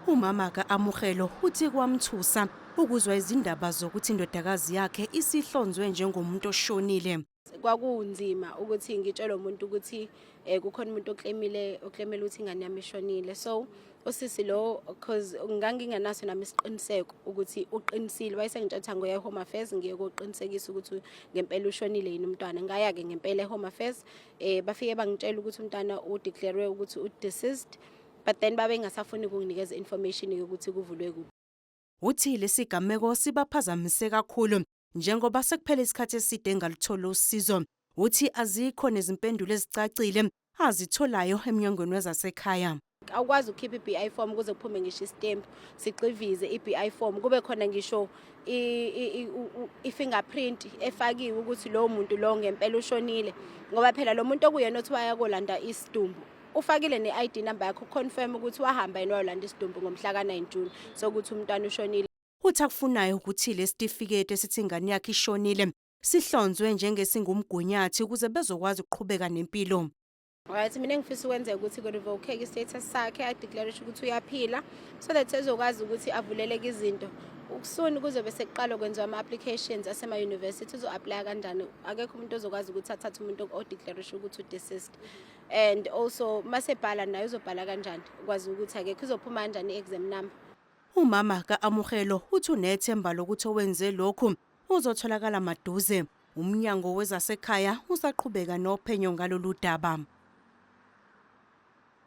Umama ka-Amogelo uthi kwamthusa ukuzwa izindaba zokuthi indodakazi yakhe isihlonzwe njengomuntu oshonile. Kwakunzima ukuthi ngitshele umuntu ukuthi kukhona umuntu oclaimile, oclaimela ukuthi ingane yami ishonile. So usisi lo, cause ngangingenaso nami isiqiniseko ukuthi uqinisile, wayesengitshela ukuthi angoya e-Home Affairs ngiye koqinisekisa ukuthi ngempela ushonile yini umntwana. Ngaya-ke ngempela e-Home Affairs, bafike bangitshela ukuthi umntwana udeclare ukuthi u-deceased, but then babe ngasafuni ukunginikeza information yokuthi kuvulwe kuphi. Uthi lesigameko sibaphazamise kakhulu njengoba sekuphele isikhathi eside engaluthola usizo. Uthi azikho nezimpendulo ezicacile azitholayo emnyangweni wezasekhaya. Awukwazi ukukhipha i-BI form kuze kuphume ngisho istempu, sigxivize i-BI form, kube khona ngisho i-fingerprint efakiwe ukuthi lowo muntu lo ngempela ushonile, ngoba phela lo muntu okuyena othi waya kolanda isidumbu ufakile ne-ID number yakho confirm ukuthi wahamba yena wayolanda isidumbu ngomhla ka-9 June, sokuthi umntwana ushonile. Uthi akufunayo ukuthi lesitifiketi esithi ingane yakhe ishonile sihlonzwe njengesingumgunyathi ukuze bezokwazi ukuqhubeka nempilo. Right, mina engifisa ukwenzeka ukuthi ku-revoke i-status sakhe, adeclare ukuthi uyaphila, so that ezokwazi ukuthi avuleleke izinto. Soon kuzobe sekuqala kwenziwa ama-applications asema-university, uzo-applya kanjani? Akekho umuntu ozokwazi ukuthi athathe umuntu odeclare ukuthi u-deceased. And also masebhala naye uzobhala kanjani? Ukwazi ukuthi akekho, izophuma kanjani i-exam number? Umama ka-Amogelo uthi unethemba lokuthi owenze lokhu uzotholakala maduze. Umnyango wezasekhaya usaqhubeka nophenyo ngalolu daba.